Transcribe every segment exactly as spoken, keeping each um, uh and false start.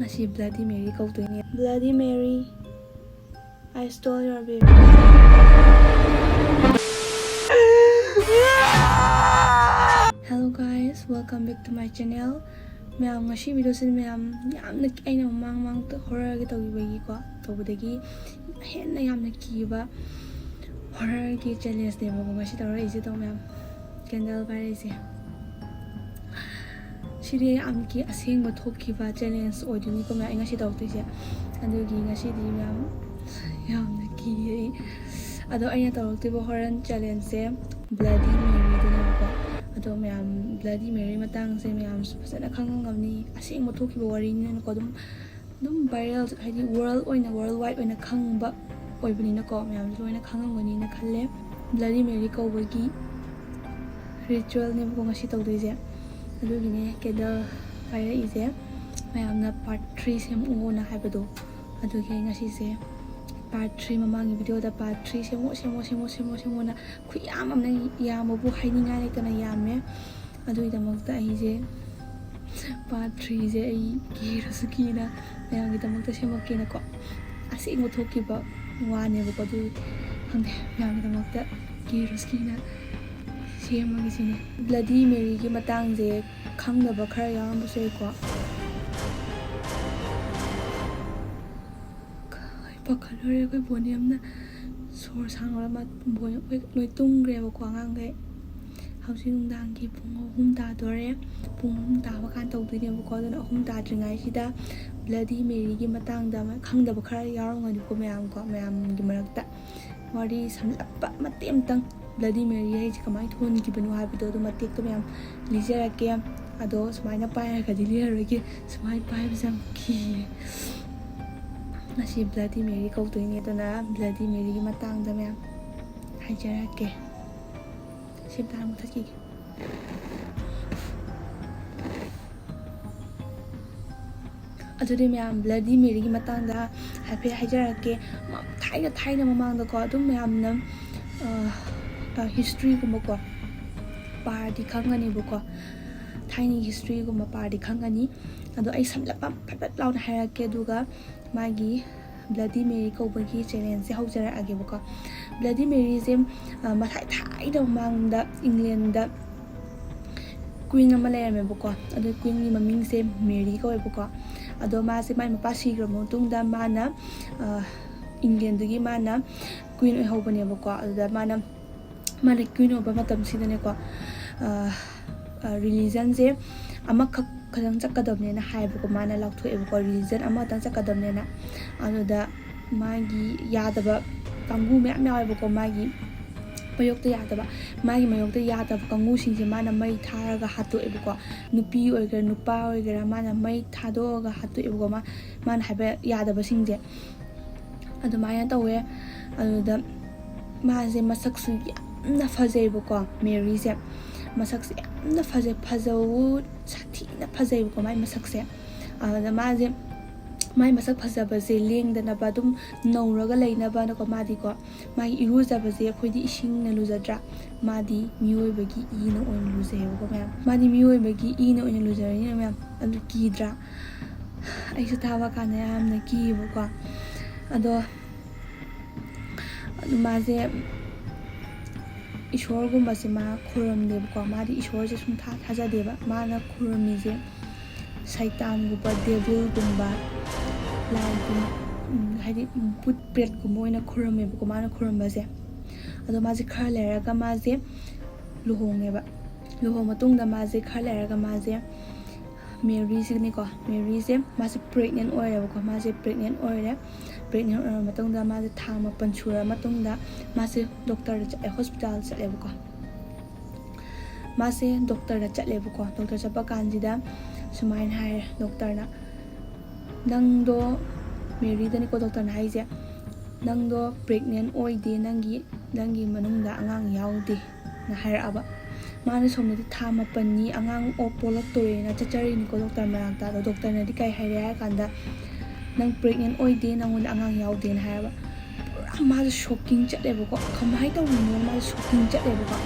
ꯑꯁꯤ Bloody Mary ꯀꯧꯗꯣꯏꯅꯦ꯫ Bloody Mary, I stole your baby. Hello guys, welcome back to my channel. ꯃꯌꯥꯝ, ꯉꯁꯤ videoꯁꯤꯗ ꯃꯌꯥꯝ ꯌꯥꯝꯅ, ꯑꯩꯅ ꯃꯃꯥꯡ ꯃꯃꯥꯡꯗ horrorꯒꯤ ꯇꯧꯈꯤꯕꯒꯤꯀꯣ, ꯇꯧꯕꯗꯒꯤ ꯍꯦꯟꯅ ꯌꯥꯝꯅ ꯀꯤꯕ horrorꯒꯤ challengeꯅꯦꯕꯀꯣ ꯉꯁꯤ ꯇꯧꯔꯛꯏꯁꯦ꯫ ꯑꯗꯣ ꯃꯌꯥꯝ, candle ꯄꯥꯏꯔꯛꯏꯁꯦ꯫ ꯁꯤꯗꯤ ꯌꯥꯝ ꯀꯤ-, ꯑꯁꯦꯡꯕ ꯊꯣꯛꯈꯤꯕ challenge ꯑꯣꯏꯗꯣꯏꯅꯤꯀꯣ ꯃꯌꯥꯝ, ꯑꯩ ꯉꯁꯤ ꯇꯧꯔꯛꯇꯣꯏꯁꯦ꯫ ꯑꯗꯨꯒꯤ ꯉꯁꯤꯗꯤ ꯃꯌꯥꯝ ꯌꯥꯝꯅ ꯀꯤꯌꯦ ꯑꯩ꯫ ꯑꯗꯣ ꯑꯩꯅ ꯇꯧꯔꯛꯇꯣꯏꯕ horror challengeꯁꯦ Bloody Maryꯗꯨꯅꯦꯕꯀꯣ꯫ ꯑꯗꯣ ꯃꯌꯥꯝ, Bloody Mary ꯃꯇꯥꯡꯁꯦ ꯃꯌꯥꯝꯁꯨ ꯐꯖꯅ ꯈꯪꯉꯝꯒꯅꯤ, ꯑꯁꯦꯡꯕ ꯊꯣꯛꯈꯤꯕ ꯋꯥꯔꯤꯅꯤꯅꯀꯣ꯫ ꯑꯗꯨꯝ, ꯑꯗꯨꯝ viral, ꯍꯥꯏꯗꯤ world ꯑꯣꯏꯅ, worldwide ꯑꯣꯏꯅ ꯈꯪꯕ ꯑꯣꯏꯕꯅꯤꯅꯀꯣ, ꯃꯌꯥꯝꯁꯨ ꯂꯣꯏꯅ ꯈꯪꯉꯝꯒꯅꯤꯅ ꯈꯜꯂꯦ꯫ Bloody Mary ꯀꯧꯕꯒꯤ ritualꯅꯦꯕꯀꯣ ꯉꯁꯤ ꯇꯧꯗꯣꯏꯁꯦ꯫ ꯑꯗꯨꯒꯤꯅꯦ candle ꯄꯥꯏꯔꯛꯏꯁꯦ꯫ ꯃꯌꯥꯝꯅ part three ꯁꯦꯝꯃꯛꯑꯣꯅ ꯍꯥꯏꯕꯗꯣ, ꯑꯗꯨꯒꯤ ꯑꯩ ꯉꯁꯤꯁꯦ part three, ꯃꯃꯥꯡꯒꯤ videoꯗ part three ꯁꯦꯝꯃꯣ, ꯁꯦꯝꯃꯣ, ꯁꯦꯝꯃꯣ, ꯁꯦꯝꯃꯣ, ꯁꯦꯝꯃꯣꯅ ꯈꯨꯌꯥꯝ ꯑꯃꯅ, ꯌꯥꯝꯕꯕꯨ ꯍꯥꯏꯅꯤꯡꯉꯥꯏ ꯂꯩꯇꯅ ꯌꯥꯝꯃꯦ꯫ ꯑꯗꯨꯒꯤꯗꯃꯛꯇ ꯑꯩꯁꯦ part threeꯁꯦ ꯑꯩ ꯀꯤꯔꯁꯨ ꯀꯤꯅ ꯃꯌꯥꯝꯒꯤꯗꯃꯛꯇ ꯁꯦꯝꯃꯛꯀꯦꯅꯀꯣ꯫ ꯑꯁꯦꯡꯕ ꯊꯣꯛꯈꯤꯕ ꯋꯥꯅꯦꯕꯀꯣ, ꯑꯗꯨ ꯈꯪꯗꯦ, ꯃꯌꯥꯝꯒꯤꯗꯃꯛꯇ ꯀꯤꯔꯁꯨ ꯀꯤꯅ ꯁꯦꯝꯃꯒꯦ ꯁꯤꯅꯦ꯫ Bloody Maryꯒꯤ ꯃꯇꯥꯡꯁꯦ ꯈꯪꯗꯕ ꯈꯔ ꯌꯥꯎꯔꯝꯕꯁꯨ ꯌꯥꯏꯀꯣ꯫ ꯑꯩ ꯄꯥꯈꯠꯂꯨꯔꯦ꯫ ꯑꯩꯈꯣꯏ ꯕꯣꯅꯤ ꯑꯃꯅ ꯁꯣꯔ ꯁꯥꯡꯅ ꯃꯥ ꯕꯣꯅꯤ, ꯑꯩꯈꯣꯏ ꯂꯣꯏ ꯇꯨꯝꯈ꯭ꯔꯦꯕꯀꯣ ꯑꯉꯥꯡꯈꯩ꯫ ꯍꯧꯖꯤꯛ ꯅꯨꯡꯗꯥꯡꯒꯤ ꯄꯨꯡ ꯑꯍꯨꯝ ꯇꯥꯗꯣꯔꯦ꯫ ꯄꯨꯡ ꯑꯍꯨꯝ ꯇꯥꯕ ꯀꯥꯟ ꯇꯧꯗꯣꯏꯅꯦꯕꯀꯣ꯫ ꯑꯗꯨꯅ ꯑꯍꯨꯝ ꯇꯥꯗ꯭ꯔꯤꯉꯩꯁꯤꯗ Bloody Maryꯒꯤ ꯃꯇꯥꯡꯗ ꯑꯃ ꯈꯪꯗꯕ ꯈꯔ ꯌꯥꯎꯔꯝꯒꯅꯤꯀꯣ ꯃꯌꯥꯝꯀꯣ, ꯃꯌꯥꯝꯒꯤ ꯃꯔꯛꯇ꯫ ꯋꯥꯔꯤ ꯁꯝꯂꯞꯄ ꯃꯇꯦꯛ ꯑꯃꯇꯪ, Bloody Mary ꯍꯥꯏꯁꯦ ꯀꯃꯥꯏꯅ ꯊꯣꯟꯈꯤꯕꯅꯣ ꯍꯥꯏꯕꯗꯣ, ꯑꯗꯨ ꯃꯇꯦꯛꯇꯣ ꯃꯌꯥꯝ ꯂꯤꯖꯔꯛꯀꯦ꯫ ꯑꯗꯣ ꯁꯨꯃꯥꯏꯅ ꯄꯥꯏꯔꯒꯗꯤ ꯂꯤꯔꯔꯣꯏꯒꯦ, ꯁꯨꯃꯥꯏꯅ ꯄꯥꯏꯕꯁꯦ ꯌꯥꯝ ꯀꯤꯌꯦ꯫ ꯉꯁꯤ Bloody Mary ꯀꯧꯗꯣꯏꯅꯦ, ꯑꯗꯨꯅ Bloody Maryꯒꯤ ꯃꯇꯥꯡꯗ ꯃꯌꯥꯝ ꯍꯥꯏꯖꯔꯛꯀꯦ꯫ ꯁꯤ ꯑꯝꯇ ꯍꯥꯟꯅ ꯃꯨꯊꯠꯈꯤꯒꯦ꯫ ꯑꯗꯨꯗꯤ ꯃꯌꯥꯝ, Bloody Maryꯒꯤ ꯃꯇꯥꯡꯗ ꯍꯥꯏꯐꯦꯠ ꯍꯥꯏꯖꯔꯛꯀꯦ꯫ ꯃ-, ꯊꯥꯏꯅ, ꯊꯥꯏꯅ ꯃꯃꯥꯡꯗꯀꯣ, ꯑꯗꯨꯝ ꯃꯌꯥꯝꯅ, ꯑ, ꯑ, historyꯒꯨꯝꯕꯀꯣ ꯄꯥꯔꯗꯤ ꯈꯪꯒꯅꯦꯕꯀꯣ, ꯊꯥꯏꯅꯒꯤ historyꯒꯨꯝꯕ ꯄꯥꯔꯗꯤ ꯈꯪꯒꯅꯤ꯫ ꯑꯗꯣ ꯑꯩ ꯁꯝꯂꯞ ꯑꯃ ꯐꯠ ꯐꯠ ꯂꯥꯎꯅ ꯍꯥꯏꯔꯛꯀꯦ, ꯑꯗꯨꯒ ꯃꯥꯒꯤ Bloody Mary ꯀꯧꯕꯒꯤ ꯆꯦꯂꯦꯟꯖꯁꯦ ꯍꯧꯖꯔꯛꯑꯒꯦꯕꯀꯣ꯫ Bloody Maryꯁꯦ, ꯑ, ꯃꯊꯥꯏ ꯊꯥꯏꯅ ꯃꯃꯥꯡꯗ ꯏꯪꯂꯦꯟꯗ ꯀ꯭ꯋꯤꯟ ꯑꯃ ꯂꯩꯔꯝꯃꯦꯕꯀꯣ꯫ ꯑꯗꯣ ꯀ꯭ꯋꯤꯟꯒꯤ ꯃꯃꯤꯡꯁꯦ ꯃꯦꯔꯤ ꯀꯧꯋꯦꯕꯀꯣ꯫ ꯑꯗꯣ ꯃꯥꯁꯦ, ꯃꯥꯏ ꯃꯄꯥ ꯁꯤꯈ꯭ꯔꯕ ꯃꯇꯨꯡꯗ ꯃꯥꯅ, ꯑ, ꯏꯪꯂꯦꯟꯗꯨꯒꯤ ꯃꯥꯅ ꯀ꯭ꯋꯤꯟ ꯑꯣꯏꯍꯧꯕꯅꯦꯕꯀꯣ꯫ ꯑꯗꯨꯗ ꯃꯥꯅ, ꯃꯥꯅ ꯀ꯭ꯋꯤꯟ ꯑꯣꯏꯕ ꯃꯇꯝꯁꯤꯗꯅꯦꯀꯣ, ꯑ, ꯑ, ꯔꯤꯂꯤꯖꯟꯁꯦ ꯑꯃꯈꯛ ꯈꯛꯇꯪ ꯆꯠꯀꯗꯕꯅꯦꯅ ꯍꯥꯏꯌꯦꯕꯀꯣ꯫ ꯃꯥꯅ ꯂꯥꯎꯊꯣꯛꯑꯦꯕꯀꯣ, ꯔꯤꯂꯤꯖꯟ ꯑꯃꯈꯛꯇꯪ ꯆꯠꯀꯗꯕꯅꯦꯅ꯫ ꯑꯗꯨꯗ ꯃꯥꯒꯤ ꯌꯥꯗꯕ ꯀꯥꯡꯕꯨ ꯃꯌꯥꯝ ꯌꯥꯎꯋꯦꯕꯀꯣ, ꯃꯥꯒꯤ ꯃꯥꯌꯣꯛꯇ ꯌꯥꯗꯕ꯫ ꯃꯥꯒꯤ ꯃꯥꯌꯣꯛꯇ ꯌꯥꯗꯕ ꯀꯥꯡꯕꯨꯁꯤꯡꯁꯦ ꯃꯥꯅ ꯃꯩ ꯊꯥꯔꯒ ꯍꯥꯠꯇꯣꯛꯑꯦꯕꯀꯣ꯫ ꯅꯨꯄꯤ ꯑꯣꯏꯒꯦꯔꯥ ꯅꯨꯄꯥ ꯑꯣꯏꯒꯦꯔꯥ ꯃꯥꯅ ꯃꯩ ꯊꯥꯗꯣꯛꯑꯒ ꯍꯥꯠꯇꯣꯛꯑꯦꯕꯀꯣ, ꯃꯥ-, ꯃꯥꯅ ꯍꯥꯏꯕ ꯌꯥꯗꯕꯁꯤꯡꯁꯦ꯫ ꯑꯗꯨꯃꯥꯏꯅ ꯇꯧꯋꯦ꯫ ꯑꯗꯨꯗ ꯃꯥꯁꯦ ꯃꯁꯛꯁꯨ ꯌꯥꯝꯅ ꯐꯖꯩꯕꯀꯣ, ꯃꯦꯔꯤꯁꯦ꯫ ꯃꯁꯛꯁꯦ ꯌꯥꯝꯅ ꯐꯖꯩ, ꯐꯖꯕꯕꯨ ꯁꯥꯊꯤꯅ ꯐꯖꯩꯕꯀꯣ ꯃꯥꯏ ꯃꯁꯛꯁꯦ꯫ ꯑꯗꯨꯗ ꯃꯥꯁꯦ, ꯃꯥꯏ ꯃꯁꯛ ꯐꯖꯕꯁꯦ ꯂꯦꯡꯗꯅꯕ, ꯑꯗꯨꯝ ꯅꯧꯔꯒ ꯂꯩꯅꯕꯅꯀꯣ, ꯃꯥꯗꯤꯀꯣ, ꯃꯥꯒꯤ ꯏꯔꯨꯖꯕꯁꯦ ꯑꯩꯈꯣꯏꯗꯤ ꯏꯁꯤꯡꯅ ꯂꯨꯖꯗ꯭ꯔꯥ? ꯃꯥꯗꯤ ꯃꯤꯑꯣꯏꯕꯒꯤ ꯏꯅ ꯑꯣꯏꯅ ꯂꯨꯖꯩꯌꯦꯕꯀꯣ ꯃꯌꯥꯝ꯫ ꯃꯥꯗꯤ ꯃꯤꯑꯣꯏꯕꯒꯤ ꯏꯅ ꯑꯣꯏꯅ ꯂꯨꯖꯔꯅꯤꯅ ꯃꯌꯥꯝ꯫ ꯑꯗꯨ ꯀꯤꯗ꯭ꯔꯥ? ꯑꯩꯁꯨ ꯊꯥꯕ ꯀꯥꯟꯗ ꯌꯥꯝꯅ ꯀꯤꯌꯦꯕꯀꯣ꯫ ꯑꯗꯣ ꯑꯗꯨ ꯃꯥꯁꯦ ꯏꯁꯣꯔꯒꯨꯝꯕꯁꯦ ꯃꯥ ꯈꯨꯔꯨꯝꯗꯦꯕꯀꯣ꯫ ꯃꯥꯗꯤ ꯏꯁꯣꯔꯁꯦ ꯁꯨꯡꯊꯥ ꯊꯥꯖꯗꯦꯕ꯫ ꯃꯥꯅ ꯈꯨꯔꯨꯝꯃꯤꯁꯦ ꯁꯩꯇꯥꯟꯒꯨꯝꯕ, ꯗꯦꯚꯤꯜꯒꯨꯝꯕ, ꯂꯥꯏꯒꯨꯝ-, ꯎꯝ, ꯍꯥꯏꯗꯤ ꯕꯨꯠ ꯄ꯭ꯔꯦꯠꯀꯨꯝꯕ ꯑꯣꯏꯅ ꯈꯨꯔꯨꯝꯃꯦꯕꯀꯣ ꯃꯥꯅ ꯈꯨꯔꯨꯝꯕꯁꯦ꯫ ꯑꯗꯣ ꯃꯥꯁꯦ ꯈꯔ ꯂꯩꯔꯒ ꯃꯥꯁꯦ ꯂꯨꯍꯣꯡꯉꯦꯕ꯫ ꯂꯨꯍꯣꯡ ꯃꯇꯨꯡꯗ ꯃꯥꯁꯦ ꯈꯔ ꯂꯩꯔꯒ ꯃꯥꯁꯦ ꯃꯦꯔꯤꯁꯤꯅꯦꯀꯣ, ꯃꯦꯔꯤꯁꯦ ꯃꯥꯁꯦ ꯄ꯭ꯔꯦꯒꯅꯦꯟ ꯑꯣꯏꯔꯦꯕꯀꯣ꯫ ꯃꯥꯁꯦ ꯄ꯭ꯔꯦꯒꯅꯦꯟ ꯑꯣꯏꯔꯦ꯫ ꯄ꯭ꯔꯦꯒꯅꯦꯟ ꯑꯣꯏꯔꯕ ꯃꯇꯨꯡꯗ ꯃꯥꯁꯦ ꯊꯥ ꯃꯥꯄꯟ ꯁꯨꯔꯕ ꯃꯇꯨꯡꯗ ꯃꯥꯁꯦ ꯗꯣꯛꯇꯔꯗ ꯆꯠꯂꯦ, ꯍꯣꯁꯄꯤꯇꯥꯜꯗ ꯆꯠꯂꯦꯕꯀꯣ꯫ ꯃꯥꯁꯦ ꯗꯣꯛꯇꯔꯗ ꯆꯠꯂꯦꯕꯀꯣ꯫ ꯗꯣꯛꯇꯔ ꯆꯠꯄ ꯀꯥꯟꯁꯤꯗ ꯁꯨꯃꯥꯏꯅ ꯍꯥꯏꯔꯦ ꯗꯣꯛꯇꯔꯅ, "ꯅꯪꯗꯣ", ꯃꯦꯔꯤꯗꯅꯤꯀꯣ ꯗꯣꯛꯇꯔꯅ ꯍꯥꯏꯁꯦ, "ꯅꯪꯗꯣ ꯄ꯭ꯔꯦꯒꯅꯦꯟ ꯑꯣꯏꯗꯦ, ꯅꯪꯒꯤ, ꯅꯪꯒꯤ ꯃꯅꯨꯡꯗ ꯑꯉꯥꯡ ꯌꯥꯎꯗꯦ"ꯅ ꯍꯥꯏꯔꯛꯑꯕ꯫ ꯃꯥꯅ ꯁꯣꯝꯗꯗꯤ ꯊꯥ ꯃꯥꯄꯟꯅꯤ ꯑꯉꯥꯡ ꯑꯣ-, ꯄꯣꯛꯂꯛꯇꯣꯔꯦꯅ ꯆꯠꯆꯔꯤꯅꯤꯀꯣ ꯗꯣꯛꯇꯔ ꯃꯅꯥꯛꯇ꯫ ꯑꯗꯣ ꯗꯣꯛꯇꯔꯅꯗꯤ ꯀꯩ ꯍꯥꯏꯔꯦ ꯍꯥꯏꯔ ꯀꯥꯟꯗ, "ꯅꯪ ꯄ꯭ꯔꯦꯒꯅꯦꯟ ꯑꯣꯏꯗꯦ, ꯅꯪꯉꯣꯟꯗ ꯑꯉꯥꯡ ꯌꯥꯎꯗꯦꯅ" ꯍꯥꯏꯔꯕ꯫ ꯄꯨꯔꯥ ꯃꯥꯁꯦ ꯁꯣꯛꯀꯤꯡ ꯆꯠꯂꯦꯕꯀꯣ꯫ ꯀꯃꯥꯏꯅ ꯇꯧꯔꯤꯅꯣ? ꯃꯥꯁꯦ ꯁꯣꯛꯀꯤꯡ ꯆꯠꯂꯦꯕꯀꯣ꯫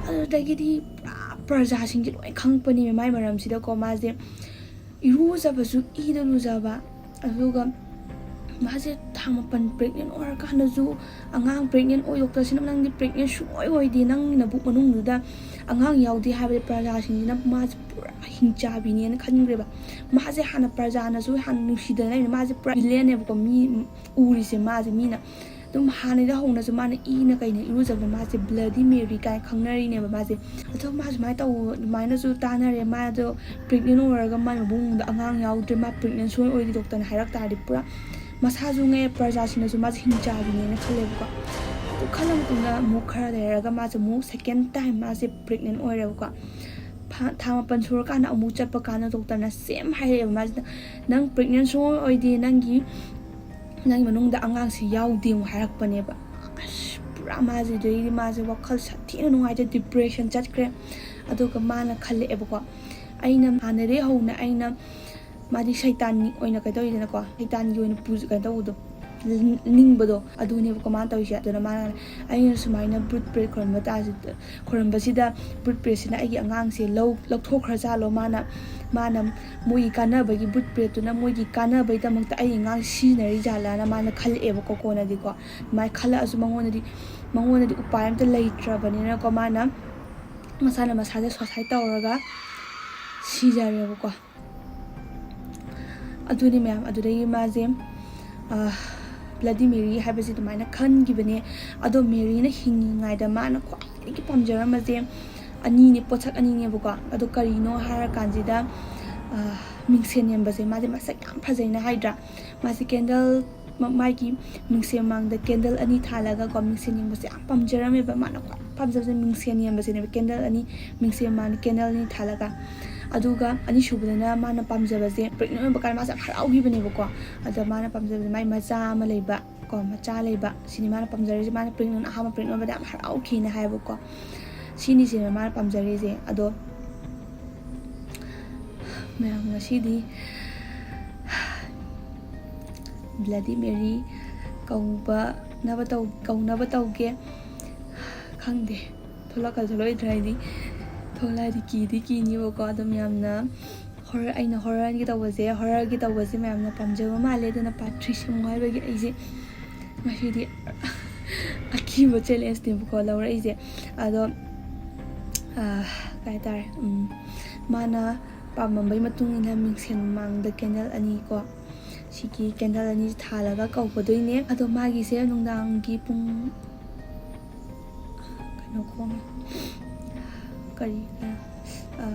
ꯑꯗꯨꯗꯒꯤꯗꯤ ꯄꯨꯔꯥ ꯄ꯭ꯔꯖꯥꯁꯤꯡꯁꯦ ꯂꯣꯏ ꯈꯪꯉꯛꯄꯅꯦꯕ ꯃꯥꯏ ꯃꯔꯝꯁꯤꯗꯀꯣ꯫ ꯃꯥꯁꯦ ꯏꯔꯨꯖꯕꯁꯨ ꯏꯗ ꯂꯨꯖꯕ, ꯑꯗꯨꯒ ꯃꯥꯁꯦ ꯊꯥ ꯃꯥꯄꯟ pregnant ꯑꯣꯏꯔꯀꯥꯟꯗꯁꯨ ꯑꯉꯥꯡ pregnant ꯑꯣꯏ, ꯗꯣꯛꯇꯔꯁꯤꯅ "ꯅꯪꯗꯤ pregnant ꯁꯨꯡꯑꯣꯏ ꯑꯣꯏꯗꯦ, ꯅꯪꯒꯤ ꯅꯕꯨꯛ ꯃꯅꯨꯡꯗꯨꯗ ꯑꯉꯥꯡ ꯌꯥꯎꯗꯦ" ꯍꯥꯏꯕꯗꯤ ꯄ꯭ꯔꯖꯥꯁꯤꯡꯁꯤꯅ ꯃꯥꯁꯦ ꯄꯨꯔꯥ ꯍꯤꯡꯆꯥꯕꯤꯅꯦꯅ ꯈꯟꯈ꯭ꯔꯦꯕ꯫ ꯃꯥꯁꯦ ꯍꯥꯟꯅ ꯄ꯭ꯔꯖꯥꯅꯁꯨ ꯍꯥꯟꯅ ꯅꯨꯡꯁꯤꯗꯅ ꯂꯩꯕꯅꯤ꯫ ꯃꯥꯁꯦ ꯄꯨꯔꯥ villain ꯅꯦꯕꯀꯣ, ꯃꯤ ꯎꯔꯤꯁꯦ ꯃꯥꯁꯦ ꯃꯤꯅ꯫ ꯑꯗꯨꯝ ꯍꯥꯟꯅꯗ ꯍꯧꯅꯁꯨ ꯃꯥꯅ ꯏꯅ ꯀꯩꯅ ꯏꯔꯨꯖꯕꯗ ꯃꯥꯁꯦ Bloody Mary ꯀꯥꯏꯅ ꯈꯪꯅꯔꯤꯅꯦꯕ ꯃꯥꯁꯦ꯫ ꯑꯗꯣ ꯃꯥ ꯁꯨꯃꯥꯏꯅ ꯇꯧ-, ꯑꯗꯨꯃꯥꯏꯅꯁꯨ ꯇꯥꯟꯅꯔꯦ꯫ ꯃꯥꯗꯣ pregnant ꯑꯣꯏꯔꯒ ꯃꯥꯏ ꯃꯕꯨꯡꯗ ꯑꯉꯥꯡ ꯌꯥꯎꯗ꯭ꯔꯦ, ꯃꯥ pregnant ꯁꯨꯡꯑꯣꯏ ꯑꯣꯏꯗꯦ ꯗꯣꯛꯇꯔꯅ ꯍꯥꯏꯔꯛ ꯇꯥꯔꯗꯤ ꯄꯨꯔꯥ ꯃꯁꯥꯁꯨ ꯉꯦ, ꯄ꯭ꯔꯖꯥꯁꯤꯡꯅꯁꯨ ꯃꯥꯁꯦ ꯍꯤꯡꯆꯥꯕꯤꯅꯦꯅ ꯈꯜꯂꯦꯕꯀꯣ꯫ ꯑꯗꯨ ꯈꯜꯂ ꯃꯇꯨꯡꯗ ꯑꯃꯨꯛ ꯈꯔ ꯂꯩꯔꯒ ꯃꯥꯁꯦ ꯑꯃꯨꯛ second time ꯃꯥꯁꯦ pregnant ꯑꯣꯏꯔꯦꯕꯀꯣ꯫ ꯐꯥ-, ꯊꯥ ꯃꯥꯄꯟ ꯁꯨꯔꯀꯥꯟꯗ ꯑꯃꯨꯛ ꯆꯠꯄ ꯀꯥꯟꯗ ꯗꯣꯛꯇꯔꯅ same ꯍꯥꯏꯔꯛꯑꯦꯕ ꯃꯥꯁꯤꯗ, "ꯅꯪ pregnant ꯁꯨꯡꯑꯣꯏ ꯑꯣꯏꯗꯦ, ꯅꯪꯒꯤ, ꯅꯪꯒꯤ ꯃꯅꯨꯡꯗ ꯑꯉꯥꯡꯁꯤ ꯌꯥꯎꯗꯦ" ꯑꯃꯨꯛ ꯍꯥꯏꯔꯛꯄꯅꯦꯕ꯫ ꯑꯁ, ꯄꯨꯔꯥ ꯃꯥꯁꯦ ꯑꯗꯩꯗꯤ ꯃꯥꯁꯦ ꯋꯥꯈꯜ ꯁꯥꯊꯤꯅ ꯅꯨꯡꯉꯥꯏꯇꯦ, depression ꯆꯠꯈ꯭ꯔꯦ꯫ ꯑꯗꯨꯒ ꯃꯥꯅ ꯈꯜꯂꯛꯑꯦꯕꯀꯣ, ꯑꯩꯅ ꯍꯥꯟꯅꯗꯒꯤ ꯍꯧꯅ ꯑꯩꯅ, ꯃꯥꯗꯤ ꯁꯩꯇꯥꯟꯒꯤ ꯑꯣꯏꯅ ꯀꯩꯅꯣ ꯇꯧꯋꯤꯗꯅꯀꯣ, ꯁꯩꯇꯥꯟꯒꯤ ꯑꯣꯏꯅ ꯄꯨ-, ꯀꯩꯅꯣ ꯇꯧꯕꯗꯣ, ꯅꯤꯡꯕꯗꯣ ꯑꯗꯨꯅꯦꯕꯀꯣ ꯃꯥꯅ ꯇꯧꯔꯤꯁꯦ꯫ ꯑꯗꯨꯅ ꯃꯥꯅ, "ꯑꯩꯅ ꯁꯨꯃꯥꯏꯅ ꯕꯨꯠ ꯄ꯭ꯔꯦꯠ ꯈꯣꯏꯔꯝꯕ ꯇꯥꯔꯁꯤ, ꯈꯣꯏꯔꯝꯕꯁꯤꯗ ꯕꯨꯠ ꯄ꯭ꯔꯦꯠꯁꯤꯅ ꯑꯩꯒꯤ ꯑꯉꯥꯡꯁꯦ ꯂꯧ-, ꯂꯧꯊꯣꯛꯈ꯭ꯔꯖꯥꯠꯂꯣ? ꯃꯥꯅ, ꯃꯥꯅ ꯃꯣꯏꯒꯤ ꯀꯥꯟꯅꯕꯒꯤ, ꯕꯨꯠ ꯄ꯭ꯔꯦꯠꯇꯨꯅ ꯃꯣꯏꯒꯤ ꯀꯥꯟꯅꯕꯒꯤꯗꯃꯛꯇ ꯑꯩꯒꯤ ꯑꯉꯥꯡ ꯁꯤꯖꯤꯟꯅꯔꯤꯖꯥꯠꯂꯥꯅ" ꯃꯥꯅ ꯈꯜꯂꯛꯑꯦꯕꯀꯣ ꯀꯣꯟꯅꯗꯤꯀꯣ꯫ ꯑꯗꯨꯃꯥꯏꯅ ꯈꯜꯂꯛꯑꯁꯨ ꯃꯉꯣꯟꯗꯗꯤ, ꯃꯉꯣꯟꯗꯗꯤ ꯎꯄꯥꯏ ꯑꯝꯇ ꯂꯩꯇ꯭ꯔꯕꯅꯤꯅꯀꯣ ꯃꯥꯅ ꯃꯁꯥꯅ ꯃꯁꯥꯁꯦ suicide ꯇꯧꯔꯒ ꯁꯤꯖꯔꯦꯕꯀꯣ꯫ ꯑꯗꯨꯅꯤ ꯃꯌꯥꯝ, ꯑꯗꯨꯗꯒꯤ ꯃꯥꯁꯦ, ꯑꯥ, Bloody Mary ꯍꯥꯏꯕꯁꯦ ꯑꯗꯨꯃꯥꯏꯅ ꯈꯟꯈꯤꯕꯅꯦ꯫ ꯑꯗꯣ ꯃꯦꯔꯤꯅ ꯍꯤꯡꯉꯤꯉꯩꯗ ꯃꯥꯅ ꯈ꯭ꯋꯥꯏꯗꯒꯤ ꯄꯥꯝꯖꯔꯝꯕꯁꯦ ꯑꯅꯤꯅꯦ, ꯄꯣꯠꯁꯛ ꯑꯅꯤꯅꯦꯕꯀꯣ꯫ ꯑꯗꯣ ꯀꯔꯤꯅꯣ ꯍꯥꯏꯔꯀꯥꯟꯁꯤꯗ, ꯑꯥ, ꯃꯤꯡꯁꯦꯟ ꯌꯦꯡꯕꯁꯦ ꯃꯥꯁꯦ ꯃꯁꯛ ꯌꯥꯝ ꯐꯖꯩꯅ ꯍꯥꯏꯗ꯭ꯔꯥ? ꯃꯥꯁꯦ candle, ꯃ-, ꯃꯥꯒꯤ ꯃꯤꯡꯁꯦꯟ ꯃꯥꯡꯗ candle ꯑꯅꯤ ꯊꯥꯜꯂꯒꯀꯣ, ꯃꯤꯡꯁꯦꯟ ꯌꯦꯡꯕꯁꯦ ꯌꯥꯝ ꯄꯥꯝꯖꯔꯝꯃꯦꯕ꯫ ꯃꯥꯅ ꯈ꯭ꯋꯥꯏ ꯄꯥꯝꯖꯕꯁꯦ ꯃꯤꯡꯁꯦꯟ ꯌꯦꯡꯕꯁꯤꯅꯦꯕ, candle ꯑꯅꯤ, ꯃꯤꯡꯁꯦꯟ ꯃꯥꯡꯗ candle ꯑꯅꯤ ꯊꯥꯜꯂꯒ꯫ ꯑꯗꯨꯒ ꯑꯅꯤꯁꯨꯕꯗꯅ ꯃꯥꯅ ꯄꯥꯝꯖꯕꯁꯦ, pregnant ꯑꯣꯏꯕ ꯀꯥꯟꯗ ꯃꯥꯁꯦ ꯌꯥꯝ ꯍꯔꯥꯎꯈꯤꯕꯅꯦꯕꯀꯣ꯫ ꯑꯗ ꯃꯥꯅ ꯄꯥꯝꯖꯕꯁꯦ ꯃꯥꯏ ꯃꯆꯥ ꯑꯃ ꯂꯩꯕ ꯀꯣ, ꯃꯆꯥ ꯂꯩꯕ, ꯁꯤꯅꯤ ꯃꯥꯅ ꯄꯥꯝꯖꯔꯤꯁꯦ꯫ ꯃꯥꯅ pregnant, ꯑꯍꯥꯟꯕ pregnant ꯑꯣꯏꯕꯗ ꯌꯥꯝ ꯍꯔꯥꯎꯈꯤꯅ ꯍꯥꯏꯌꯦꯕꯀꯣ꯫ ꯁꯤꯅꯤꯁꯤꯅꯦ ꯃꯥꯅ ꯄꯥꯝꯖꯔꯤꯁꯦ꯫ ꯑꯗꯣ ꯃꯌꯥꯝ, ꯉꯁꯤꯗꯤ Bloody Mary ꯀꯧꯕꯅꯕ ꯇꯧ-, ꯀꯧꯅꯕ ꯇꯧꯒꯦ꯫ ꯈꯪꯗꯦ, ꯊꯣꯛꯂꯛꯀꯗ꯭ꯔꯥ ꯊꯣꯛꯂꯛꯑꯣꯏꯗ꯭ꯔꯥ ꯍꯥꯏꯗꯤ, ꯊꯣꯛꯂꯛꯑꯗꯤ ꯀꯤꯗꯤ ꯀꯤꯅꯤꯕꯀꯣ꯫ ꯑꯗꯨꯝ ꯌꯥꯝꯅ ꯑꯩꯅ ꯍꯣꯔꯔꯒꯤ ꯇꯧꯕꯁꯦ ꯍꯣꯔꯔꯒꯤ ꯇꯧꯕꯁꯦ ꯃꯌꯥꯝꯅ ꯄꯥꯝꯖꯕ ꯃꯥꯜꯂꯦ, ꯑꯗꯨꯅ ꯄꯥꯔꯠ ꯊ꯭ꯔꯤ ꯁꯦꯝꯃꯨ ꯍꯥꯏꯕꯒꯤ ꯑꯩꯁꯦ ꯉꯁꯤꯗꯤ ꯑꯀꯤꯕ ꯆꯦꯂꯦꯟꯖꯅꯦꯕꯀꯣ ꯂꯧꯔꯛꯏꯁꯦ꯫ ꯑꯗꯣ ꯀꯩ ꯍꯥꯏꯇꯥꯔꯦ, ꯃꯥꯅ ꯄꯥꯝꯃꯝꯕꯒꯤ ꯃꯇꯨꯡ ꯏꯟꯅ ꯃꯤꯡꯁꯦꯟ ꯃꯃꯥꯡꯗ ꯀꯦꯟꯗꯜ ꯑꯅꯤ ꯀꯣ, ꯁꯤꯒꯤ ꯀꯦꯟꯗꯜ ꯑꯅꯤꯁꯤ ꯊꯥꯜꯂꯒ ꯀꯧꯒꯗꯣꯏꯅꯦ꯫ ꯑꯗꯣ ꯃꯥꯒꯤꯁꯦ ꯅꯨꯡꯗꯥꯡꯒꯤ ꯄꯨꯡ ꯀꯩꯅꯣ ꯈꯣꯡꯉꯦ, ꯀꯔꯤ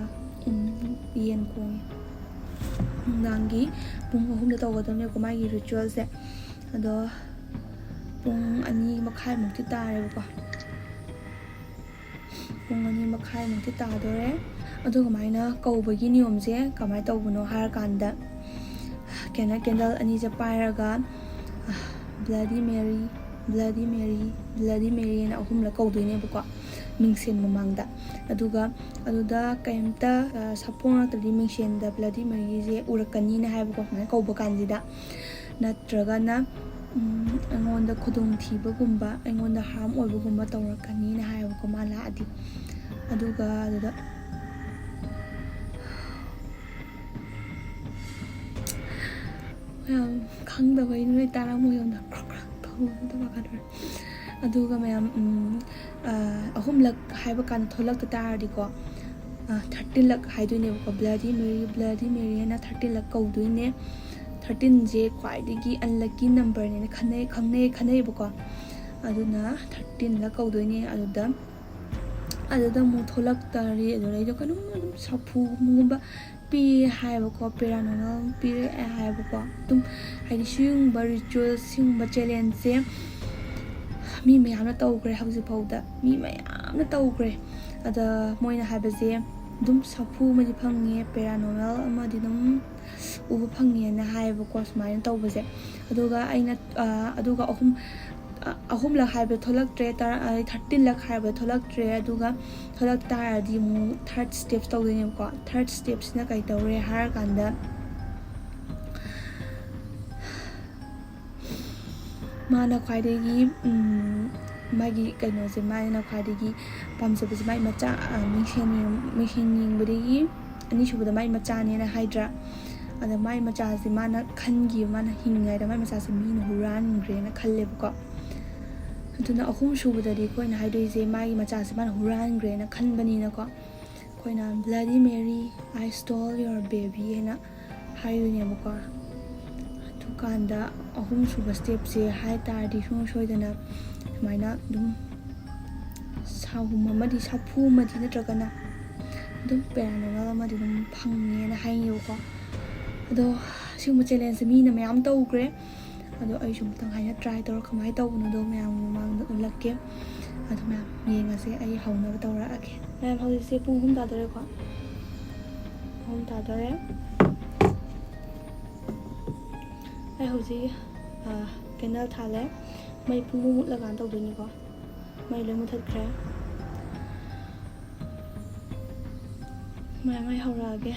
ꯌꯦꯟ ꯈꯣꯡꯉꯦ꯫ ꯅꯨꯡꯗꯥꯡꯒꯤ ꯄꯨꯡ ꯑꯍꯨꯝꯗ ꯇꯧꯒꯗꯕꯅꯦꯀꯣ ꯃꯥꯒꯤ ꯔꯤꯆꯨꯋꯦꯜꯁꯦ꯫ ꯑꯗꯣ ꯄꯨꯡ ꯑꯅꯤ ꯃꯈꯥꯏꯃꯨꯛꯇꯤ ꯇꯥꯔꯦꯕꯀꯣ꯫ ꯄꯨꯡ ꯑꯅꯤ ꯃꯈꯥꯏꯃꯨꯛꯇꯤ ꯇꯥꯗꯣꯔꯦ꯫ ꯑꯗꯨ ꯀꯃꯥꯏꯅ ꯀꯧꯕꯒꯤ ꯅꯤꯌꯣꯝꯁꯦ ꯀꯃꯥꯏꯅ ꯇꯧꯕꯅꯣ ꯍꯥꯏꯔꯀꯥꯟꯗ, ꯀꯦꯟꯗꯜ ꯑꯅꯤꯁꯦ ꯄꯥꯏꯔꯒ "Bloody Mary, Bloody Mary, Bloody Mary" ꯍꯥꯏꯅ ꯑꯍꯨꯝꯂꯛ ꯀꯧꯗꯣꯏꯅꯦꯕꯀꯣ ꯃꯤꯡꯁꯦꯟ ꯃꯃꯥꯡꯗ꯫ ꯑꯗꯨꯒ ꯑꯗꯨꯗ ꯀꯩꯝꯇ ꯁꯥꯐꯣꯡ ꯅꯠꯇ꯭ꯔꯗꯤ ꯃꯤꯡꯁꯦꯟꯗ "Bloody Mary" ꯁꯦ ꯎꯔꯛꯀꯅꯤꯅ ꯍꯥꯏꯕꯀꯣ ꯁꯨꯃꯥꯏꯅ ꯀꯧꯕ ꯀꯥꯟꯁꯤꯗ꯫ ꯅꯠꯇ꯭ꯔꯒꯅ ꯑꯩꯉꯣꯟꯗ ꯈꯨꯗꯣꯡꯊꯤꯕꯒꯨꯝꯕ, ꯑꯩꯉꯣꯟꯗ ꯍꯥꯔꯝ ꯑꯣꯏꯕꯒꯨꯝꯕ ꯇꯧꯔꯛꯀꯅꯤꯅ ꯍꯥꯏꯌꯦꯕꯀꯣ ꯃꯥ ꯂꯥꯛꯑꯗꯤ꯫ ꯑꯗꯨꯒ ꯑꯗꯨꯗ ꯃꯌꯥꯝ ꯈꯪꯗꯕꯩ ꯅꯣꯏ ꯇꯥꯔꯝꯃꯣꯏ ꯌꯥꯝꯅ ꯈ꯭ꯔꯣꯛ ꯈ꯭ꯔꯣꯛ ꯇꯧꯕꯗꯣ ꯃꯈꯥꯗ꯫ ꯑꯗꯨꯒ ꯃꯌꯥꯝ ꯑꯍꯨꯝꯂꯛ ꯍꯥꯏꯕ ꯀꯥꯟꯗ ꯊꯣꯛꯂꯛꯇ ꯇꯥꯔꯗꯤꯀꯣ, ꯊꯥꯔꯇꯤꯟꯂꯛ ꯍꯥꯏꯗꯣꯏꯅꯦꯕꯀꯣ, "Bloody Mary, Bloody Mary" ꯍꯥꯏꯅ ꯊꯥꯔꯇꯤꯟꯂꯛ ꯀꯧꯗꯣꯏꯅꯦ꯫ ꯊꯥꯔꯇꯤꯟꯁꯦ ꯈ꯭ꯋꯥꯏꯗꯒꯤ ꯑꯟꯂꯛꯀꯤ ꯅꯝꯕꯔꯅꯦꯅ ꯈꯟꯅꯩ, ꯈꯪꯅꯩ, ꯈꯟꯅꯩꯌꯦꯕꯀꯣ꯫ ꯑꯗꯨꯅ ꯊꯥꯔꯇꯤꯟꯂꯛ ꯀꯧꯗꯣꯏꯅꯦ꯫ ꯑꯗꯨꯗ ꯑꯗꯨꯗ ꯑꯃꯨꯛ ꯊꯣꯛꯂꯛꯇꯔꯤ꯫ ꯑꯗꯨꯗꯩꯗ ꯀꯩꯅꯣꯝ ꯑꯗꯨꯝ ꯁꯥꯐꯨꯒꯨꯝꯕ ꯄꯤꯔꯦ ꯍꯥꯏꯌꯦꯕꯀꯣ, ꯄꯦꯔꯥꯅꯣꯔꯃꯦꯜ ꯄꯤꯔꯛꯑꯦ ꯍꯥꯏꯌꯦꯕꯀꯣ꯫ ꯑꯗꯨꯝ ꯍꯥꯏꯗꯤ ꯁꯤꯒꯨꯝꯕ ꯔꯤꯆꯨꯋꯦꯜ, ꯁꯤꯒꯨꯝꯕ ꯆꯦꯂꯦꯟꯖꯁꯦ ꯃꯤ ꯃꯌꯥꯝꯅ ꯇꯧꯈ꯭ꯔꯦ, ꯍꯧꯖꯤꯛꯐꯥꯎꯗ ꯃꯤ ꯃꯌꯥꯝꯅ ꯇꯧꯈ꯭ꯔꯦ꯫ ꯑꯗ ꯃꯣꯏꯅ ꯍꯥꯏꯕꯁꯦ ꯑꯗꯨꯝ ꯁꯥꯐꯨ ꯑꯃꯗꯤ ꯐꯪꯉꯦ, ꯄꯦꯔꯥꯅꯣꯔꯃꯦꯜ ꯑꯃꯗꯤ ꯑꯗꯨꯝ ꯎꯕ ꯐꯪꯉꯦꯅ ꯍꯥꯏꯌꯦꯕꯀꯣ ꯁꯨꯃꯥꯏꯅ ꯇꯧꯕꯁꯦ꯫ ꯑꯗꯨꯒ ꯑꯩꯅ ꯑꯗꯨꯒ ꯑꯍꯨꯝ ꯑꯍꯨꯝꯂꯛ ꯍꯥꯏꯕ ꯊꯣꯛꯂꯛꯇ꯭ꯔꯦ, ꯊꯥꯔꯇꯤꯟꯂꯛ ꯍꯥꯏꯕ ꯊꯣꯛꯂꯛꯇ꯭ꯔꯦ꯫ ꯑꯗꯨꯒ ꯊꯣꯛꯂꯛ ꯇꯥꯔꯗꯤ ꯑꯃꯨꯛ ꯊꯥꯔꯠ ꯁ꯭ꯇꯦꯞꯁ ꯇꯧꯗꯣꯏꯅꯦꯕꯀꯣ꯫ ꯊꯥꯔꯠ ꯁ꯭ꯇꯦꯞꯁꯤꯅ ꯀꯩ ꯇꯧꯔꯦ ꯍꯥꯏꯔꯀꯥꯟꯗ, ꯃꯥꯅ ꯈ꯭ꯋꯥꯏꯗꯒꯤ ꯃꯥꯒꯤ ꯀꯩꯅꯣꯁꯦ, ꯃꯥꯅ ꯈ꯭ꯋꯥꯏꯗꯒꯤ ꯄꯥꯝꯖꯕꯁꯦ ꯃꯥꯒꯤ ꯃꯆꯥ, ꯃꯤꯡꯁꯦꯟ ꯃꯤꯡꯁꯦꯟ ꯌꯦꯡꯕꯗꯒꯤ ꯑꯅꯤꯁꯨꯕꯗ ꯃꯥꯏ ꯃꯆꯥꯅꯦꯅ ꯍꯥꯏꯗ꯭ꯔꯥ? ꯑꯗ ꯃꯥꯏ ꯃꯆꯥꯁꯦ ꯃꯥꯅ ꯈꯟꯈꯤꯕ, ꯃꯥꯅ ꯍꯤꯡꯉꯤꯉꯩꯗ ꯃꯥꯏ ꯃꯆꯥꯁꯦ ꯃꯤꯅ ꯍꯨꯔꯥꯟꯈ꯭ꯔꯦꯅ ꯈꯜꯂꯦꯕꯀꯣ꯫ ꯑꯗꯨꯅ ꯑꯍꯨꯝ ꯁꯨꯕꯗꯗꯤ ꯑꯩꯈꯣꯏꯅ ꯍꯥꯏꯗꯣꯏꯁꯦ ꯃꯥꯒꯤ ꯃꯆꯥꯁꯦ ꯃꯥꯅ ꯍꯨꯔꯥꯟꯈ꯭ꯔꯦꯅ ꯈꯟꯕꯅꯤꯅꯀꯣ, ꯑꯩꯈꯣꯏꯅ "Bloody Mary, I stole your baby" ꯍꯥꯏꯅ ꯍꯥꯏꯗꯣꯏꯅꯦꯕꯀꯣ꯫ ꯑꯗꯨꯀꯥꯟꯗ ꯑꯍꯨꯝꯁꯨꯕ ꯁ꯭ꯇꯦꯞꯁꯦ ꯍꯥꯏ ꯇꯥꯔꯗꯤ, ꯁꯨꯡꯁꯣꯏ ꯁꯣꯏꯗꯅ ꯁꯨꯃꯥꯏꯅ ꯑꯗꯨꯝ ꯁꯥꯍꯨꯝ ꯑꯃꯗꯤ, ꯁꯥꯐꯨ ꯑꯃꯗꯤ ꯅꯠꯇ꯭ꯔꯒꯅ ꯑꯗꯨꯝ ꯄꯦꯔꯥꯅꯣꯔꯃꯦꯜ ꯑꯃꯗꯤ ꯑꯗꯨꯝ ꯐꯪꯉꯦꯅ ꯍꯥꯏꯌꯦꯕꯀꯣ꯫ ꯑꯗꯣ ꯁꯤꯒꯨꯝꯕ ꯆꯦꯂꯦꯟꯖꯁꯦ ꯃꯤꯅ ꯃꯌꯥꯝ ꯇꯧꯈ꯭ꯔꯦ꯫ ꯑꯗꯣ ꯑꯩꯁꯨ ꯃꯊꯪ ꯍꯥꯏꯅ ꯇ꯭ꯔꯥꯏ ꯇꯧꯔ ꯀꯃꯥꯏꯅ ꯇꯧꯕꯅꯣꯗꯣ ꯃꯌꯥꯝ ꯃꯃꯥꯡꯗ ꯎꯠꯂꯛꯀꯦ꯫ ꯑꯗꯨ ꯃꯌꯥꯝ ꯌꯦꯡꯉꯁꯦ, ꯑꯩ ꯍꯧꯅꯕ ꯇꯧꯔꯛꯑꯒꯦ꯫ ꯃꯌꯥꯝ, ꯍꯧꯖꯤꯛꯁꯦ ꯄꯨꯡ ꯑꯍꯨꯝ ꯇꯥꯗꯣꯔꯦꯀꯣ꯫ ꯑꯍꯨꯝ ꯇꯥꯗꯣꯔꯦ꯫ ꯑꯩ ꯍꯧꯖꯤꯛ, ꯑ, ꯀꯦꯟꯗꯜ ꯊꯥꯜꯂꯦ꯫ ꯃꯩ ꯄꯨꯡꯃꯨꯠ ꯃꯨꯠꯂꯀꯥꯟꯗ ꯇꯧꯗꯣꯏꯅꯤꯀꯣ꯫ ꯃꯩ ꯂꯣꯏ ꯃꯨꯊꯠꯈ꯭ꯔꯦ꯫ ꯃꯌꯥꯝ, ꯑꯩ ꯍꯧꯔꯛꯑꯒꯦ꯫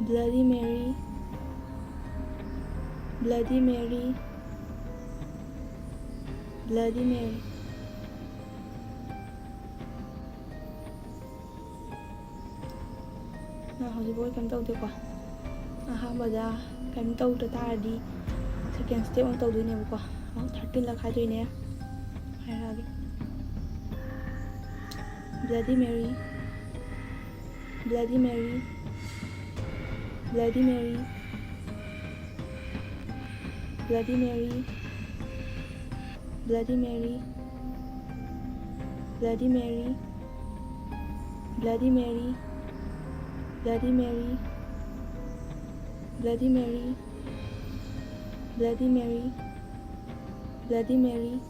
Bloody Mary, Bloody Mary, Bloody Mary꯫ ꯅꯪ ꯍꯧꯖꯤꯛꯐꯥꯎ ꯀꯩꯝ ꯇꯧꯗꯦꯀꯣ꯫ ꯑꯍꯥꯟꯕꯗ ꯀꯩꯝ ꯇꯧꯗ ꯇꯥꯔꯗꯤ second step ꯑꯃꯨꯛ ꯇꯧꯗꯣꯏꯅꯦꯕꯀꯣ꯫ ꯑꯃꯨꯛ thirteen ꯂꯛ ꯍꯥꯏꯗꯣꯏꯅꯦ꯫ ꯍꯥꯏꯔꯛꯑꯒꯦ꯫ Bloody Mary, Bloody Mary, Bloody Mary, Bloody Mary, Bloody Mary, Bloody Mary, Bloody Mary, Bloody Mary, Bloody Mary, Bloody Mary, Bloody Mary,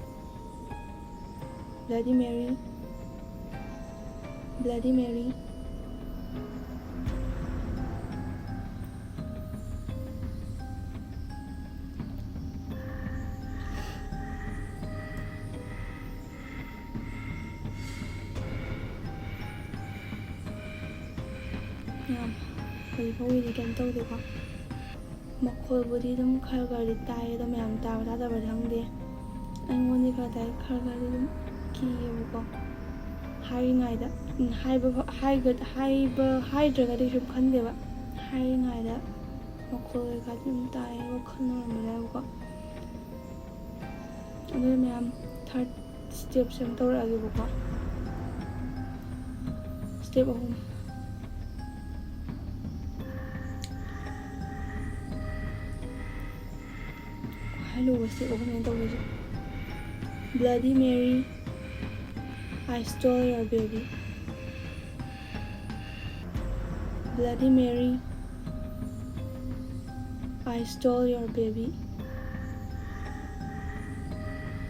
Bloody Mary, Bloody Mary꯫ ꯌꯥꯝ ꯍꯧꯖꯤꯛ ꯐꯥꯎꯒꯤꯗꯤ ꯀꯩꯝ ꯇꯧꯗꯦꯀꯣ꯫ ꯃꯈꯣꯜꯕꯨꯗꯤ ꯑꯗꯨꯝ ꯈꯔ ꯈꯔꯗꯤ ꯇꯥꯏ, ꯑꯗꯣ ꯃꯌꯥꯝ ꯇꯥꯕ ꯇꯥꯗꯕ꯭ꯔꯗꯤ ꯈꯪꯗꯦ꯫ ꯑꯩꯉꯣꯟꯗꯗꯤ ꯈꯔ ꯇꯥꯏ, ꯈꯔ ꯈꯔꯗꯤ ꯑꯗꯨꯝ ꯀꯤꯌꯦꯕꯀꯣ꯫ ꯍꯥꯏꯔꯤꯉꯩꯗ, ꯎꯝ, ꯍꯥꯏꯕ ꯐ-, ꯍꯥꯏꯒ-, ꯍꯥꯏꯕ, ꯍꯥꯏꯗ꯭ꯔꯒꯗꯤ ꯀꯩꯁꯨꯝ ꯈꯟꯗꯦꯕ꯫ ꯍꯥꯏꯔꯤꯉꯩꯗ ꯃꯈꯣꯜ ꯀꯩꯀꯥ ꯑꯗꯨꯝ ꯇꯥꯏꯌꯦ, ꯋꯥꯈꯜ ꯅꯨꯡꯉꯥꯏꯔꯝꯕ ꯌꯥꯏꯕꯀꯣ꯫ ꯑꯗꯨꯅ ꯃꯌꯥꯝ, ꯊꯥꯔꯠ ꯁ꯭ꯇꯦꯞꯁꯦ ꯑꯃ ꯇꯧꯔꯛꯑꯒꯦꯕꯀꯣ꯫ ꯁ꯭ꯇꯦꯞ ꯑꯍꯨꯝ꯫ ꯈ꯭ꯋꯥꯏ ꯂꯨꯕ ꯁ꯭ꯇꯦꯞ ꯑꯍꯨꯝꯅꯦ ꯇꯧꯗꯣꯏꯁꯦ꯫ Bloody Mary, I stole your baby. Bloody Mary, I stole your baby.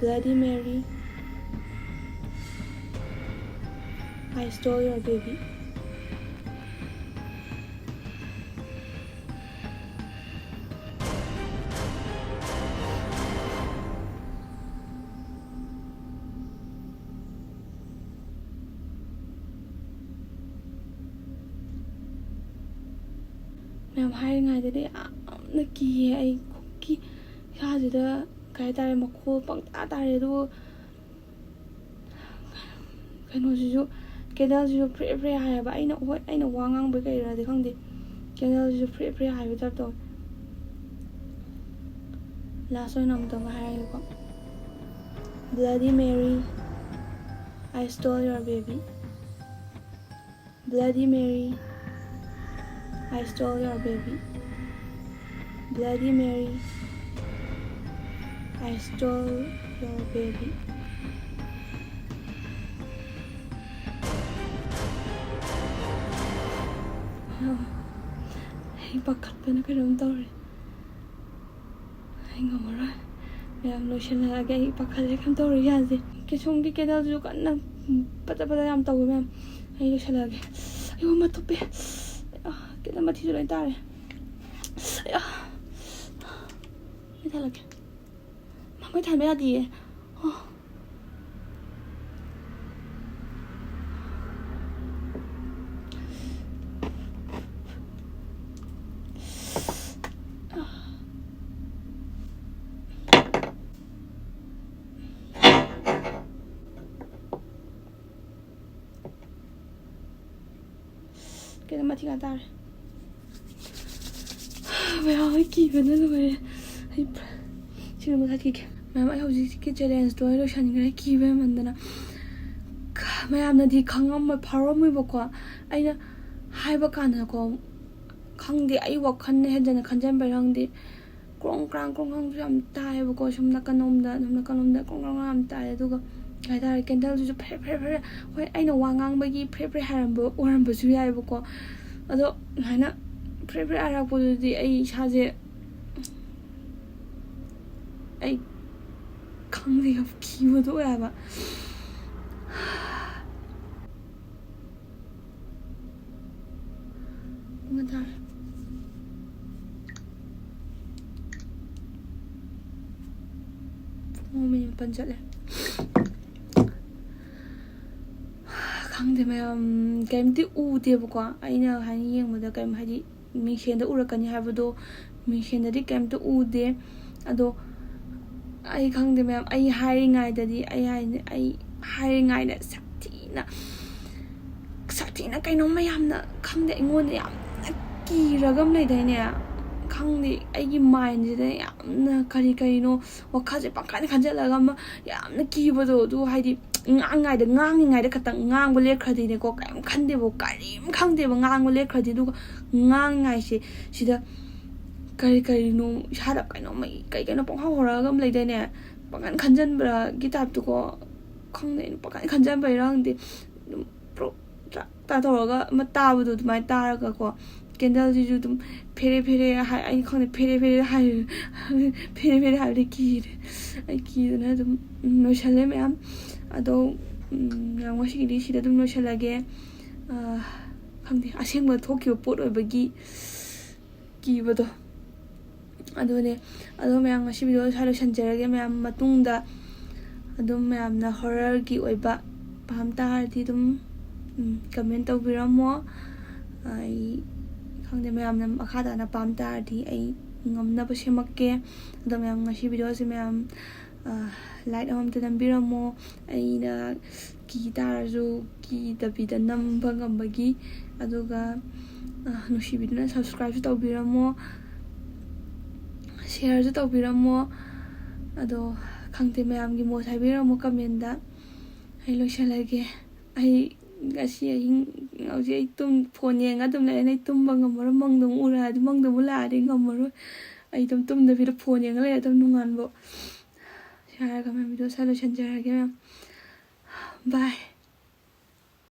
Bloody Mary, I stole your baby. ꯃꯌꯥꯝ, ꯍꯥꯏꯔꯤꯉꯩꯗꯗꯤ ꯌꯥꯝꯅ ꯀꯤꯌꯦ ꯑꯩ꯫ ꯈꯨꯀꯤ, ꯏꯁꯥꯁꯤꯗ ꯀꯩ ꯍꯥꯏꯇꯥꯔꯦ, ꯃꯈꯣꯜ ꯄꯪꯇꯥ ꯇꯥꯔꯦ꯫ ꯑꯗꯨꯕꯨ ꯀꯩꯅꯣꯁꯤꯁꯨ, ꯀꯦꯟꯗꯜꯁꯤꯁꯨ ꯐ꯭ꯔꯦ ꯐ꯭ꯔꯦ ꯍꯥꯏꯌꯦꯕ꯫ ꯑꯩꯅ, ꯍꯣꯏ, ꯑꯩꯅ ꯋꯥ ꯉꯥꯡꯕꯩ ꯀꯩꯔꯗꯤ ꯈꯪꯗꯦ, ꯀꯦꯟꯗꯜꯁꯤꯁꯨ ꯐ꯭ꯔꯦ ꯐ꯭ꯔꯦ ꯍꯥꯏꯕ ꯇꯥꯏꯞ ꯇꯧꯋꯦ꯫ ꯂꯥꯁ ꯑꯣꯏꯅ ꯑꯃꯨꯛꯇꯪꯒ ꯍꯥꯏꯔꯒꯦꯀꯣ꯫ Bloody Mary, I stole your baby. Bloody Mary, I stole your baby. Bloody Mary, I stole your baby. ꯑꯩ ꯄꯥꯈꯠꯄꯅ ꯀꯩꯅꯣꯝ ꯇꯧꯔꯦ꯫ ꯑꯩ ꯉꯝꯃꯔꯣꯏ꯫ ꯃꯌꯥꯝ, ꯂꯣꯏꯁꯤꯜꯂꯛꯑꯒꯦ꯫ ꯑꯩ ꯄꯥꯈꯠꯂꯦ ꯀꯩꯝ ꯇꯧꯔꯤ ꯌꯥꯁꯦ꯫ ꯀꯦꯁꯣꯝꯒꯤ ꯀꯦꯟꯗꯜꯁꯤꯁꯨ ꯀꯟꯅ ꯄꯠꯆ ꯄꯠꯆ ꯌꯥꯝ ꯇꯧꯋꯦ ꯃꯌꯥꯝ꯫ ꯑꯩ ꯂꯣꯏꯁꯤꯜꯂꯛꯑꯒꯦ꯫ ꯑꯩꯌꯣ, ꯃꯊꯨꯞꯄꯦ꯫ ꯑꯥ, ꯀꯦꯟꯗꯜ ꯃꯊꯤꯁꯨ ꯂꯣꯏ ꯇꯥꯔꯦ꯫ ꯑꯥ, ꯃꯩ ꯊꯥꯜꯂꯛꯀꯦ꯫ ꯃꯥ, ꯃꯩ ꯊꯥꯟꯕ ꯌꯥꯗꯤꯌꯦ꯫ ꯑꯣ꯫ ꯑꯊꯤꯀꯥ ꯇꯥꯔꯦ꯫ ꯃꯌꯥꯝ, ꯑꯩ ꯀꯤꯕꯅ ꯂꯣꯏꯔꯦ꯫ ꯑꯩ ꯁꯤꯒ ꯃꯨꯊꯠꯈꯤꯒꯦ꯫ ꯃꯌꯥꯝ, ꯑꯩ ꯍꯧꯖꯤꯛꯀꯤ ꯆꯦꯂꯦꯟꯖꯇꯣ ꯑꯩ ꯂꯣꯏꯁꯤꯟꯈ꯭ꯔꯦ, ꯀꯤꯕ ꯍꯦꯟꯃꯟꯗꯅ꯫ ꯃꯌꯥꯝꯅꯗꯤ ꯈꯪꯉꯝꯃꯣꯏ, ꯐꯥꯎꯔꯝꯃꯣꯏꯕꯀꯣ꯫ ꯑꯩꯅ ꯍꯥꯏꯕ ꯀꯥꯟꯗꯀꯣ, ꯈꯪꯗꯦ, ꯑꯩ ꯋꯥꯈꯜꯅ ꯍꯦꯟꯖꯟꯅ ꯈꯟꯖꯟꯕꯩꯔ ꯈꯪꯗꯦ, ꯀ꯭ꯔꯣꯡ ꯀ꯭ꯔꯥꯡ ꯀ꯭ꯔꯣꯡ ꯀ꯭ꯔꯥꯡꯁꯨ ꯌꯥꯝ ꯇꯥꯏꯌꯦꯕꯀꯣ꯫ ꯁꯨꯝ ꯅꯥꯀꯟꯂꯣꯝꯗ, ꯁꯨꯝ ꯅꯥꯀꯟꯂꯣꯝꯗ ꯀ꯭ꯔꯣꯡ ꯀ꯭ꯔꯥꯡ ꯌꯥꯝ ꯇꯥꯏ꯫ ꯑꯗꯨꯒ ꯀꯩ ꯍꯥꯏꯇꯥꯔꯦ, ꯀꯦꯟꯗꯜꯗꯨꯁꯨ ꯐ꯭ꯔꯦ ꯐ꯭ꯔꯦ ꯐ꯭ꯔꯦ, ꯍꯣꯏ, ꯑꯩꯅ ꯋꯥ ꯉꯥꯡꯕꯒꯤ ꯐ꯭ꯔꯦ ꯐ꯭ꯔꯦ ꯍꯥꯏꯔꯝꯕ ꯑꯣꯏꯔꯝꯕꯁꯨ ꯌꯥꯏꯌꯦꯕꯀꯣ꯫ ꯑꯗꯣ ꯑꯗꯨꯃꯥꯏꯅ ꯐ꯭ꯔꯦ ꯐ꯭ꯔꯦ ꯍꯥꯏꯔꯛꯄꯗꯨꯗꯤ ꯑꯩ ꯏꯁꯥꯁꯦ, ꯑꯩ ꯈꯪꯗꯦ, ꯌꯥꯝ ꯀꯤꯕꯗꯣ ꯑꯣꯏ ꯍꯥꯏꯕ꯫ ꯄꯨꯡ ꯀꯌꯥ ꯇꯥꯔꯦ? ꯄꯨꯡ ꯃꯤꯅꯤꯠ ꯃꯥꯄꯟ ꯆꯠꯂꯦ꯫ ꯈꯪꯗꯦ ꯃꯌꯥꯝ, ꯀꯩꯝꯇ ꯎꯗꯦꯕꯀꯣ꯫ ꯑꯩꯅ ꯍꯥꯏꯅ ꯌꯦꯡꯕꯗ ꯀꯩꯝ, ꯍꯥꯏꯗꯤ, ꯃꯤꯡꯁꯦꯟꯗ ꯎꯔꯛꯀꯅꯤ ꯍꯥꯏꯕꯗꯣ, ꯃꯤꯡꯁꯦꯟꯗꯗꯤ ꯀꯩꯝꯇ ꯎꯗꯦ꯫ ꯑꯗꯣ ꯑꯩ ꯈꯪꯗꯦ ꯃꯌꯥꯝ, ꯑꯩ ꯍꯥꯏꯔꯤꯉꯩꯗꯗꯤ, ꯑꯩ ꯍꯥꯏꯅꯤ, ꯑꯩ ꯍꯥꯏꯔꯤꯉꯩꯗ ꯁꯥꯊꯤꯅ, ꯁꯥꯊꯤꯅ ꯀꯩꯅꯣꯝꯃ ꯌꯥꯝꯅ, ꯈꯪꯗꯦ, ꯑꯩꯉꯣꯟꯗ ꯌꯥꯝꯅ ꯀꯤꯔꯒ ꯑꯃ ꯂꯩꯗꯥꯏꯅꯦ? ꯈꯪꯗꯦ, ꯑꯩꯒꯤ ꯃꯥꯏꯟꯁꯤꯗ ꯌꯥꯝꯅ ꯀꯔꯤ ꯀꯔꯤꯅꯣ ꯋꯥꯈꯜꯁꯦ ꯄꯪꯈꯟ ꯈꯟꯖꯜꯂꯒ ꯑꯃ ꯌꯥꯝꯅ ꯀꯤꯕꯗꯣ, ꯑꯗꯨ ꯍꯥꯏꯗꯤ ꯉꯥꯡꯉꯤꯉꯩꯗ, ꯉꯥꯡꯉꯤꯉꯩꯗ ꯈꯛꯇꯪ ꯉꯥꯡꯕ ꯂꯦꯞꯈ꯭ꯔꯗꯤꯅꯦꯀꯣ, ꯀꯔꯤꯝ ꯈꯟꯗꯦꯕ, ꯀꯔꯤꯝ ꯈꯪꯗꯦꯕ, ꯉꯥꯡꯕ ꯂꯦꯞꯈ꯭ꯔꯗꯤ꯫ ꯑꯗꯨꯒ ꯉꯥꯡꯉꯤꯉꯩꯁꯦ ꯁꯤꯗ ꯀꯔꯤ ꯀꯔꯤꯅꯣ ꯏꯁꯥꯗ ꯀꯩꯅꯣꯝꯃ ꯀꯩ ꯀꯩꯅꯣ ꯄꯪꯍꯧ ꯍꯧꯔꯛꯑꯒ ꯑꯃ ꯂꯩꯗꯥꯏꯅꯦ? ꯄꯪꯈꯟ ꯈꯟꯖꯟꯕꯒꯤ ꯇꯥꯏꯞꯇꯀꯣ, ꯈꯪꯗꯦ, ꯑꯩꯅ ꯄꯪꯈꯟ ꯈꯟꯖꯟꯕꯩꯔ ꯈꯪꯗꯦ, ꯑꯗꯨꯝ ꯄ꯭ꯔꯣꯛ ꯇ꯭ꯔꯥꯛ ꯇ꯭ꯔꯥꯛ ꯇꯧꯔꯒ ꯑꯃ ꯇꯥꯕꯗꯣ ꯑꯗꯨꯃꯥꯏꯅ ꯇꯥꯔꯒꯀꯣ, ꯀꯦꯟꯗꯜꯁꯤꯁꯨ ꯑꯗꯨꯝ ꯐꯦꯔꯦ ꯐꯦꯔꯦ ꯍꯥꯏ, ꯑꯩ ꯈꯪꯗꯦ, ꯐꯦꯔꯦ ꯐꯦꯔꯦ ꯍꯥꯏ, ꯐꯦꯔꯦ ꯐꯦꯔꯦ ꯍꯥꯏꯕꯗꯤ ꯀꯤꯔꯦ꯫ ꯑꯩ ꯀꯤꯗꯅ ꯑꯗꯨꯝ, ꯎꯝ, ꯂꯣꯏꯁꯜꯂꯦ ꯃꯌꯥꯝ꯫ ꯑꯗꯣ, ꯎꯝ, ꯃꯌꯥꯝ, ꯉꯁꯤꯒꯤꯗꯤ ꯁꯤꯗ ꯑꯗꯨꯝ ꯂꯣꯏꯁꯜꯂꯒꯦ꯫ ꯑꯥ, ꯈꯪꯗꯦ, ꯑꯁꯦꯡꯕ ꯊꯣꯛꯈꯤꯕ ꯄꯣꯠ ꯑꯣꯏꯕꯒꯤ ꯀꯤꯕꯗꯣ꯫ ꯑꯗꯨꯅꯦ꯫ ꯑꯗꯣ ꯃꯌꯥꯝ, ꯉꯁꯤ ꯚꯤꯗꯤꯑꯣ ꯁ꯭ꯋꯥꯏ ꯂꯣꯏꯁꯟꯖꯔꯒꯦ꯫ ꯃꯌꯥꯝ, ꯃꯇꯨꯡꯗ ꯑꯗꯨꯝ ꯃꯌꯥꯝꯅ ꯍꯣꯔꯔꯒꯤ ꯑꯣꯏꯕ ꯄꯥꯝ ꯇꯥꯔꯗꯤ ꯑꯗꯨꯝ, ꯎꯝ, ꯀꯃꯦꯟ ꯇꯧꯕꯤꯔꯝꯃꯣ꯫ ꯑꯩ ꯈꯪꯗꯦ, ꯃꯌꯥꯝꯅ ꯃꯈꯥ ꯇꯥꯅ ꯄꯥꯝ ꯇꯥꯔꯗꯤ ꯑꯩ ꯉꯝꯅꯕ ꯁꯦꯝꯃꯛꯀꯦ꯫ ꯑꯗꯣ ꯃꯌꯥꯝ, ꯉꯁꯤ ꯚꯤꯗꯤꯑꯣꯁꯦ ꯃꯌꯥꯝ ꯂꯥꯏꯛ ꯑꯃꯃꯝꯇ ꯅꯝꯕꯤꯔꯝꯃꯣ, ꯑꯩꯅ ꯀꯤ ꯇꯥꯔꯁꯨ ꯀꯤꯗꯕꯤꯗ ꯅꯝꯕ ꯉꯝꯕꯒꯤ꯫ ꯑꯗꯨꯒ ꯅꯨꯡꯁꯤꯕꯤꯗꯨꯅ ꯁꯕꯁꯀ꯭ꯔꯥꯏꯕꯁꯨ ꯇꯧꯕꯤꯔꯝꯃꯣ, ꯁꯤꯌꯔꯁꯨ ꯇꯧꯕꯤꯔꯝꯃꯣ꯫ ꯑꯗꯣ ꯈꯪꯗꯦ, ꯃꯌꯥꯝꯒꯤ ꯃꯣꯠ ꯍꯥꯏꯕꯤꯔꯝꯃꯣ ꯀꯃꯦꯟꯗ꯫ ꯑꯩ ꯂꯣꯏꯁꯤꯜꯂꯒꯦ꯫ ꯑꯩ ꯉꯁꯤ ꯑꯍꯤꯡ, ꯍꯧꯖꯤꯛ ꯑꯩ ꯇꯨꯝ ꯐꯣꯟ ꯌꯦꯡꯉ ꯑꯗꯨꯝ ꯂꯩꯔꯦ꯫ ꯑꯩ ꯇꯨꯝꯕ ꯉꯝꯃꯔꯣꯏ꯫ ꯃꯪꯗ ꯑꯃꯨꯛ ꯎꯔꯛꯑꯗꯤ, ꯃꯪꯗ ꯑꯃꯨꯛ ꯂꯥꯛꯑꯗꯤ ꯉꯝꯃꯔꯣꯏ꯫ ꯑꯩ ꯑꯗꯨꯝ ꯇꯨꯝꯗꯕꯤꯗ ꯐꯣꯟ ꯌꯦꯡꯉ ꯂꯩꯔꯦ ꯑꯗꯨꯝ ꯅꯣꯡꯉꯥꯟꯕ꯫ ꯁꯤ ꯍꯥꯏꯔꯒ ꯃꯌꯥꯝ ꯚꯤꯗꯤꯑꯣꯁꯦ ꯂꯣꯏꯁꯤꯟꯖꯔꯒꯦ ꯃꯌꯥꯝ꯫ ꯕꯥꯏ꯫